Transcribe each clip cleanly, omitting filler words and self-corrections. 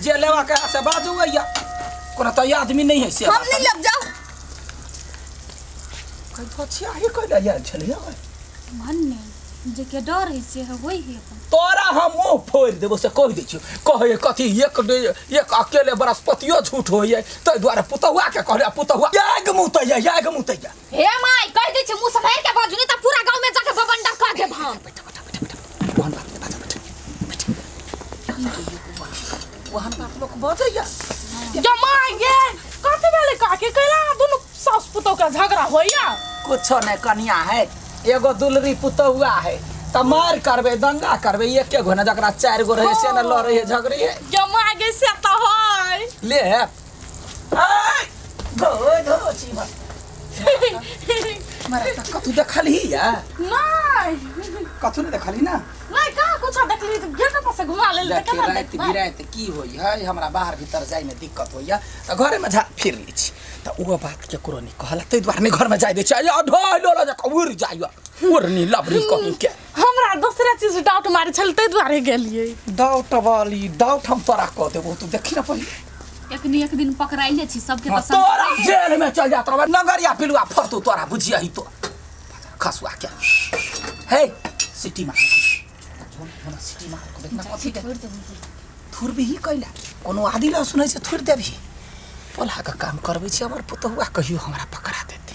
जे लेवा के से बाजू या कोनो त आदमी नहीं है से हम नहीं लब जाओ कई धोछिया ही कइला यार छलिया मन ने जे के डर है से होई है अपन तोरा हम मुंह फोड़ देबो से कह दै छियो कहै कथी एक एक अकेले बरस्पतियो झूठ होइए तै दुआरे पुतहुआ के कहले पुतहुआ याग मुतैया याग मुतैया हे my कह दै छी मुंह सम्हार के बाजू नहीं त पूरा गांव में जाके बबंडा कह देब हम। बैठ बैठ बैठ बैठ वहन बात बात बैठ बैठ वहन बात लोग बजैया जमाई गे कथि भेलै काकी कैला दुनु सास पुतहु के झगड़ा होइया? कुछो नहीं कनिया है एगो दुलरी पुतहुआ है त मार करबे दंगा करबे एके गो न जकरा चार गो रहे से न लड़े है झगड़े है जमा गे से त है ले आय धो धो चीमा मारा त कथु देखलही या नहीं कथु नहीं देखलही ना नहीं का कुछ देखली त गेट पर से घुमा लेल त केना रात बिरात की होई है हमरा बाहर भीतर जाय में दिक्कत होइया त घरे में झा फिर ली छी त उ बात के केकरो नहीं कहला तै दुआरे नहीं घर में जाय दे छै आ ढोल लो जा उड़ जाय उड़नी लबरी कहीं के हमरा दूसरा चीज डाउट मारे छल तै दुआरे गेलियै। डाउट वाली डाउट हम तोरा कह देबो तू देखी ना पहिले एक नी एक दिन पकड़ाइले छी सबके त तोरा जेल में चल जा तोरा नगरिया पिलुआ फरतू तोरा बुझियही तो खसुआ के हे सिटी मार सिटी मार को देखना कथी के थुर भी ही कैला कोनो आदि ल सुनै छै थुर देबही पोला के काम करबै छी हमर पुतहुआ कहियो हमरा पकड़ा देते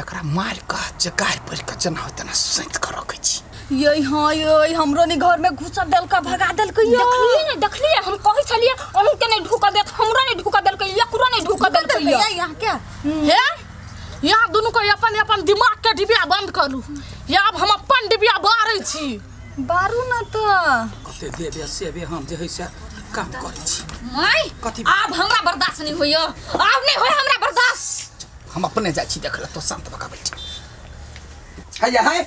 एकरा मार के जगार पर के जना होत ना सैत कर रखै छी। ये हां ये हमरो नी घर में घुसा देलका भगा देलकै। देखलिए ने देखलिए हम कहै छलिए अहूं के नहीं ढुका देत हमरो नहीं ढुका देलकै एकरो नहीं ढुका देलकै। यहां के हे यहाँ दुनु के अपन अपन दिमाग के डिबिया बंद करू या अब हम अपन डिबिया बारै छी बारू न त कते देबे सेबे हम जे है से काम करै छी my कथी आब हमरा बर्दाश्त नहीं होइयो आब नहीं होय हमरा बर्दाश्त हम अपने जाइ छी देखला तो शांत भका बैठ हैया है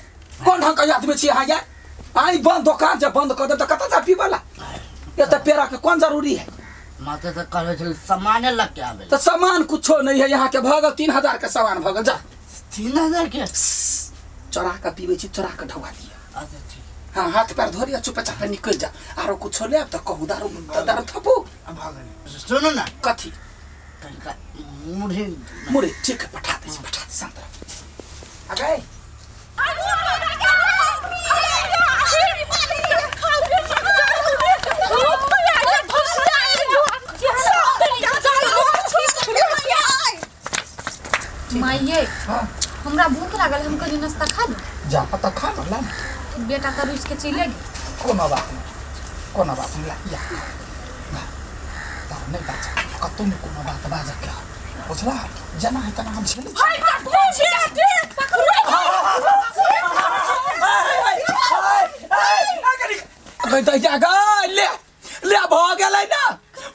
कोन ढंग के आदमी छी हैया आई बंद दुकान जे बंद कर दे त कत जा पीबला ये त पेरा के कोन जरूरी है? माता त कहै छल सामान लग के आबे त सामान कुछो नहीं है यहाँ के भगल 3000 के सामान भगल जा 3000 के चोरा के पीबै छी चोरा के ढवा दिए। अच्छा ठीक हां हाथ पैर धोरिया चुपचाप निकल जा आरो कुछो ले त कहू दारू दारू थपू भगल सुनो ना कथी तनका मुढ़ी मुढ़ी ठीक है पठा दे शांत रह आ गए माइये हमरा भूख लागल हम कनी नाश्ता खा लू जा पता खा लो ला बेटा त रुस के चले गेल। कोनो बात नहीं कोनो बात नहीं ला या ला नहीं बात कतौ नहीं कोनो बात बाज के बुझला जना है तना हम छेले हाय बाप रे दैया गै ले ले भ गेलै ना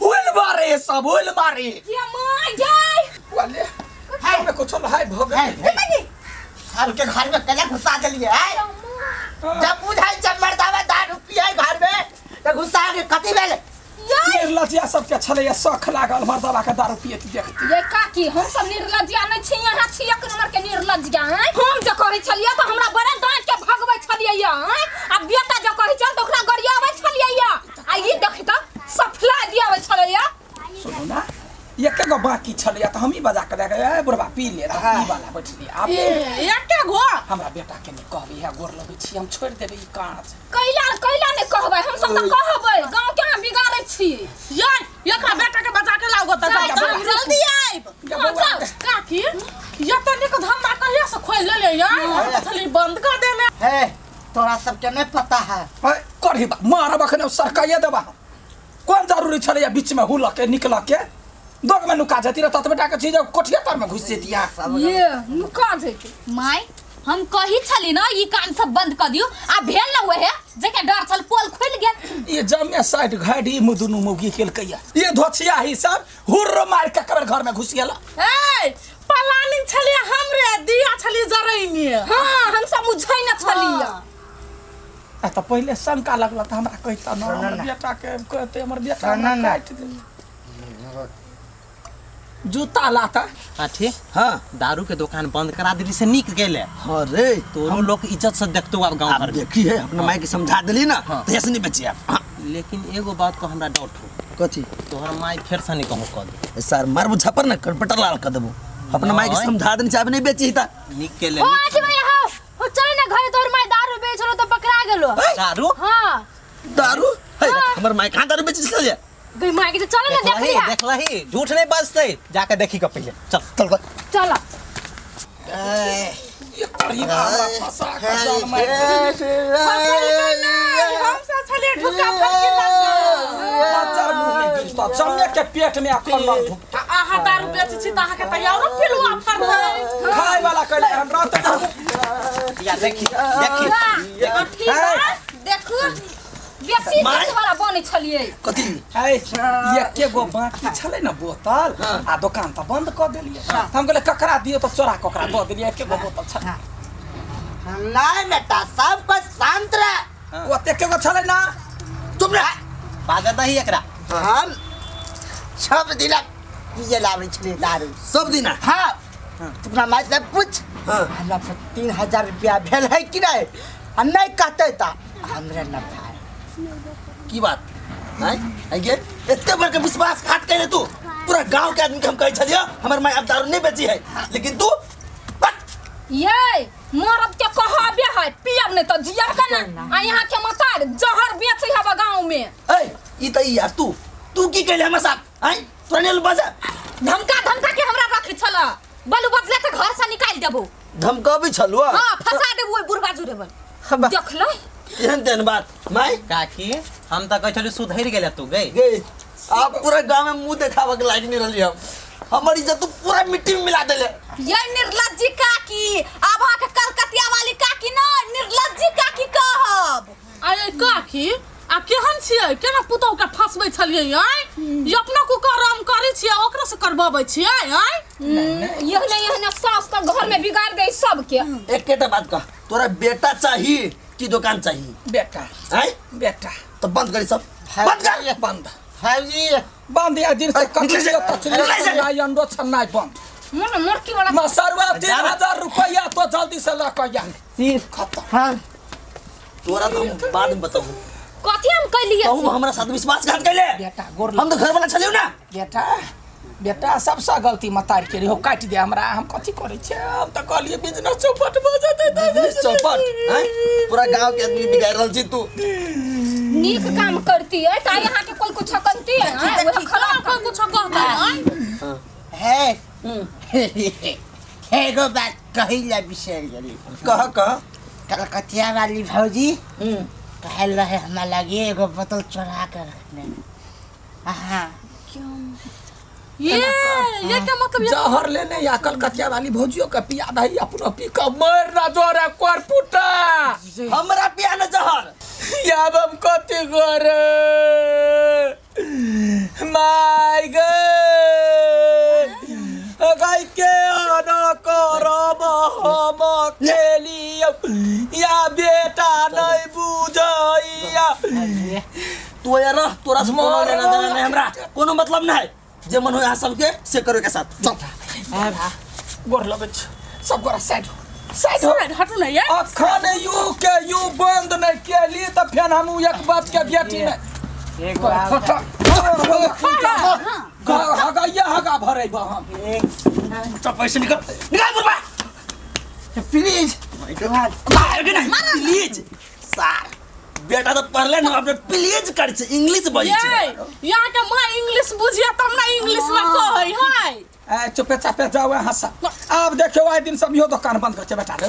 हुल मारे सब हुल मारे या my गै वाले हमें कुछ हाय भ गेलै सबके घर में कला घुसा देलिए है जब बुझाई जब मर्दावा दारू पिए घर में त घुसा के कथि भेल निर्लज्जिया सबके छलैया शख लागल मर्दावा के दारू पियत देखती। ये काकी हम सब निर्लज्जिया नहीं छी यहाँ छी एक नंबर के निर्लज्जिया हैं। हम जे कहै छलियै त हमरा बड़े डांट के भगबै छलियै हैं आ बेटा जे कहै छल त ओकरा गरियाबै छलियै आ ई देखि त सफला दियाबै छलैया। सुनू ना एके गो बाकी छलैया त हमही बजा के देख ए बुढ़बा पी ले त पी वाला बैठली आब एके गो हमरा बेटा के नहीं कहबी है गोर लगै छी हम छोड़ देबै ई काज कैला कैला नहीं कहबै हम सब त कहबै गांव के हम बिगाड़ै छी। ये एकरा बेटा के बजा के लाउ त जल्दी आइब। काकी ये त निक धंधा कहिया से खोल लेले यार हम त छली बंद कर देले। हे तोरा सब के नहीं पता है करही बा मारब अखने सरकाइए देबा कोन जरूरी छलैया बीच में हुल के निकल के दोग में नुका जती रह ततबे टाके चीज कोठिया तर में घुस जेती ये नुका जेती। My हम कही छली ना ई काम सब बंद कर दियो आ भेल ना वहे जेके डर छल पोल खुल गेल। ये जमे साइड घाडी मु दुनु मौगी केलकैया ये धोछिया ही सब हुर्र मार के कबर घर में घुस गेला। ए प्लानिंग छली हमरे दिया छली जरैनी। हां हम सब बुझै ना छलिया आ त पहिले शंका लागल त हमरा कहता न हमर बेटा के कहते हमर बेटा ना काट दे जूता लाता। अठे हां दारू के दुकान बंद करा देली से निक गेले। हां रे तोरो लोग इज्जत से देखतो अब गांव घर देखी है अपना माई के समझा देली ना त ऐसे नहीं बची अब। लेकिन एगो बात को हमरा डाउट हो। कथी? तोहर माई फेर से नहीं कहूं कह दे। सर मारबो झापर ना कटपटर लाल कर देबो। अपना माई के समझा देनी चाहे नहीं बेची ता। निक के ले। ओ आजी भैया हो चल ना घरे तोहर माई दारू बेचलो तो पकड़ा गेलो। दारू? हां दारू? हमर माई कहां दारू बेची छल? गई माई के चल ना देख लिहा। देख लही झूठ नहीं बजते, जाके देखी के पहले। चल चल चल। ये करीब हमरा फंसा के जान मार हम सा छले ढुका फटके लागल। बच्चा मुंह में गिरता जमे के पेट में अखन लग ढुकता। आहा दारू बेच छी त अहाँ के त और पिलुआ फरलै। खाय वाला कहले हमरा त या देखी देखी देखू बेसी बेच वाला बनै छलियै। कथी? है एके गो बाकी छलै ना बोतल आ दुकान त बंद क देलियै। हम कहले ककरा दियो त चोरा ककरा द देलियै। एके गो बोतल छल। नहीं बेटा सब कुछ शांत रह। ओते एके गो छलै ना। चुप रह बाजा दही एकरा। हम सब दिन पिए लाबै छलियै दारू सब दिन। हां अपना माय से पूछ हमरा 3000 रुपया भेल है कि नहीं? आ नहीं कहते त हमरा न भाई। की बात नहीं आइए एते बड़ के विश्वासघात कैले तू। पूरा गांव के आदमी के हम कहै छलियै हमर माय अब दारू नहीं बेची है, लेकिन तू ये मरद के कहबे है पियब नहीं त जियब केना। आ यहाँ के मतार जहर बेचै हबा गांव में। ए ई त यार तू तू की कैले हमरा साथ? आइ तोरा नहीं बजा धमका धमका के हमरा रखै छल। बलु बजले त घर से निकाल देबो। धमकाबी छलुआ? हां फंसा देबो ओइ बुढ़बा जुरे बल। देख ल एहन तेहन बात। माय काकी हम त कहै छली सुधरि गेले तू गई गई। आप पूरा गांव में मुंह देखावे के लायक नहीं रहली। हम हमर इज्जत तू पूरा मिट्टी में मिला देले। ये निर्लज्जी काकी आब अहाँ के कलकतिया वाली काकी न निर्लज्जी काकी कहब। अरे काकी आ केहन छियै केना पुतहु के फंसबै छलियै? आय ई अपना को करम करै छियै ओकरा से करबाबै छियै? आय यहने यहने सास त घर में बिगाड़ दे सबके। एकेटा बात कह, तोरा बेटा चाही कि दुकान चाहिए? बेटा। आय बेटा तो बंद करी सब बंद कर। बंद भाईजी बंद या दिन से कचली कचली अंडो छन्नाई बंद। मन मुर्की वाला मसरवा 3000 रुपया तो जल्दी से ल के आ। तीर खत्म। हां तोरा तो हम बाद में बताऊं कथी हम कहलिए। कहूं हमरा साथ विश्वासघात कैले। बेटा गोर हम तो घर वाला छलियो ना। बेटा बेटा सबसे गलती मतार के रहो काट दे हमरा। हम कथी करै छे? हम त कहलिए बिजनेस चौपट भ जेतै। बिजनेस चौपट? हैं पूरा गांव के आदमी बिगाड़ रहल छी तू। नीक काम करती है त यहाँ के कोई कुछ कहती है? हां खराब कोई कुछ कहता है? है एगो बात कहिला बिसर गेली। कह कह। कलकतिया वाली भौजी कहल रहे हमरा लगी एगो बोतल चोरा के रखने। हां क्यों ये क्या मतलब? जहर लेने या कलकतिया वाली भौजियो के पिया दही अपनो पी के मर ना जोरे कोरपुटा। हमरा पिया न जहर। याब हम कथी करे माय गे गाय के न करब हम केलियो या बेटा नहीं बुझैया। तू यार तोरा से कोनो लेना देना नहीं हमरा कोनो मतलब नहीं। जे मन हो यहाँ सबके से करो के साथ। चल गोर लगै छै सब गोरा साइड हो साइड हो हटू ना यार। अखन यू के यू बंद नहीं केली त फेन हम एक बाप के बेटी नहीं। एगो हगा हगा भरेब हम। चल पैसे निकाल निकाल बुढ़बा प्लीज। प्लीज सार बेटा तो पढ़ले ना अपने प्लीज कर छे इंग्लिश बजै छे। यहाँ के मां इंग्लिश बुझिया तब ना इंग्लिश में कहै है। ए चुपे चापे जाओ यहाँ से। अब देखियो आए दिन सब यो दुकान बंद कर छे बेटा रे।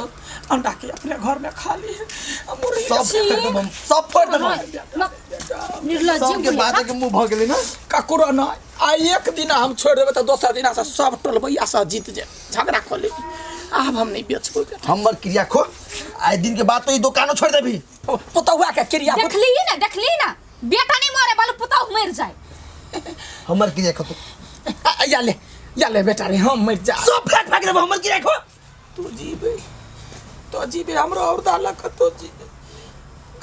अंडा के अपने घर में खाली मुर्गी सब सब फोड़ देबो। निर्लज्जी के बात के मुंह भ गेलै ना ककरो न। आ एक दिन हम छोड़ देबै त दोसर दिन से सब टोलबैया से जीत जे झगड़ा क लेबी। आब हम नहीं बेचबो बेटा। हमर क्रिया खो आए दिन के बाद तो ई दुकानो छोड़ देबी। पुतहुआ के क्रिया देखली ना देखली ना बेटा नहीं मरे बालू पुतहु मर जाए। हमर क्रिया खो तू या ले बेटा रे हम मर जा सब फेंक फेंक देबो। हमर क्रिया खो तू जीबे तो जीबे हमरो और दाला क तो जीबे।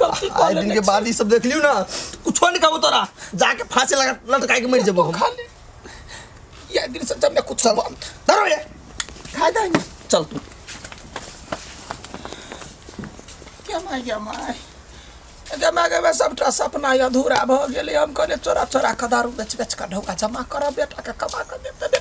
गलती आए दिन के बाद ई सब देख लियो ना कुछो नहीं कहबो तोरा। जाके फांसी लगा लटका के मर जेबो हम। खा ले ये दिन से जब मैं कुछ बंद धरो ये खा दे चल तू क्या माय क्या माय गे गे सबटा सपना अधूरा भ गेलै। हम कहलियै चोरा चोरा के दारू बेच बेच के ढौआ जमा करब, बेटा के कमा के देब।